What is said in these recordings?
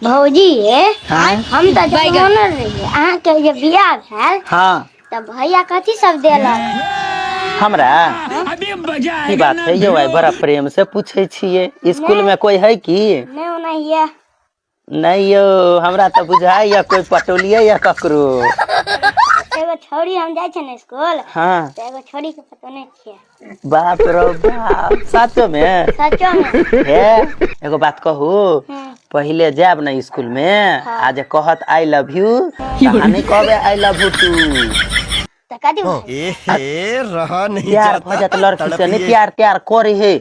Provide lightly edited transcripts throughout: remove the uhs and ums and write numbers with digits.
भौजी ये हाँ? हम तऽ जवान रहियै, अहाँके जे बियाह भेल तऽ भैया कथी सब देलक? हमरा की बात है यौ, आइ बड़ा प्रेम से पूछै छियै। स्कूल में कोई है की? नहि, ओनाहिये। नहि यौ, हमरा तऽ बुझाइया कोई पटौलियै या ककरो। एगो छौड़ी, हम जाइ छियै ने स्कूल, तऽ एगो छौड़ी के पटौने छियै। बाप रो बाप, सचो में? सचो में। हे, एगो बात कहू? पहिले जायब ने स्कूल में आ जे कहत I love you, अहाँ नहि कहबै I love you two. तऽ कथी बुझाइ? ए रहा नहीं प्यार भऽ जात लड़की से। नहि, प्यार त्यार करे हे,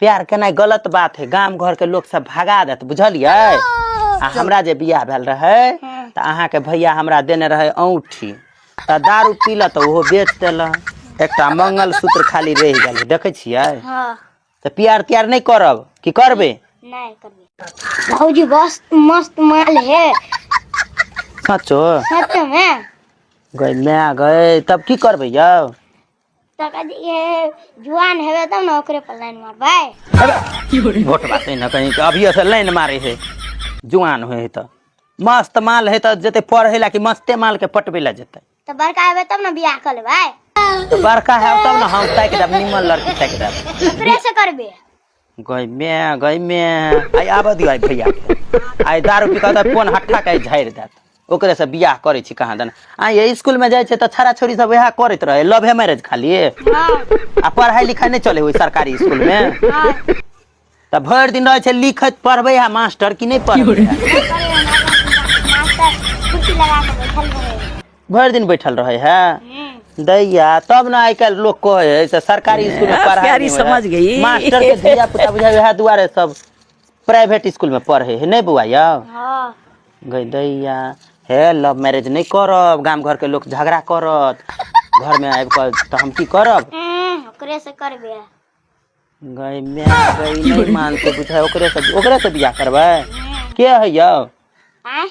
प्यार केनाइ गलत बात है। गाम घर के लोक सब भगा देत, बुझलियै? आ हमरा जे बियाह भेल रहै तऽ अहाँके भैया हमरा देने रहै औंठी, तऽ दारू पीलक तऽ ओहो बेच देलक। एकटा मंगलसूत्र खाली रहि गेल, देखै छियै? हँ। तऽ प्यार त्यार नहि करब की करबै? नहि करबै भौजी, बस मस्त माल है। सचो? सच में। गई माय गई, तब की करबै यौ? तऽ कथी हे, जुआन हेबै तब ने ओकरे पर लाइन मारबै। भोट बात ने कहीं अभियो से लाइन मारे है। जुआन होइ है तऽ मस्त माल है, तऽ जेतै पढ़ै ला कि मस्ते माल के पटबै ला जेतै? तऽ बड़का हेबै तब ने बियाह कऽ लेबै। तऽ बड़का है तब ने हम ताकि देब, निमन लड़की ताकि देब। ओकरे से करबै। गई मैं, गई मैं, आइ आबऽ दियौ आइ भैया के। आइ दारू पी कऽ तऽ कोन हट्ठा के आइ झाड़ि देत, ओकरे से बियाह करै छी कहाँ दन। आ ये स्कूल में जाइ छै तऽ छड़ा छोरी सब वएह करैत रहे, लवे मैरिज खाली। आ पढ़ाई लिखाई नहि चले ओहि सरकारी स्कूल में? तऽ भरि दिन रहै छै लिखैत। पढ़बै है मास्टर कि नहि पढ़बै है? मास्टर कुर्सी लगा के बैठल रहे। भरि दिन बैठल रहे है दैया। तब ने आइ काल्हि लोक कहै है से सरकारी स्कूल में पढ़ाई प्यारी नहि होइ है। समझ गई। मास्टर के धिया पुता बुझाइ वएह दुआरे सब प्राइवेट स्कूल में पढ़े है, नहि बौआ यौ? हँ। गई दैया, हे लव मैरिज नहि करब, गाम घर के लोक झगड़ा करत घर में आबि कऽ, तऽ हम की करब? ओकरे से करबै। गई माय गई, नहि मानते बुझाइ। ओकरे से बियाह करबै? के है यौ? आँय?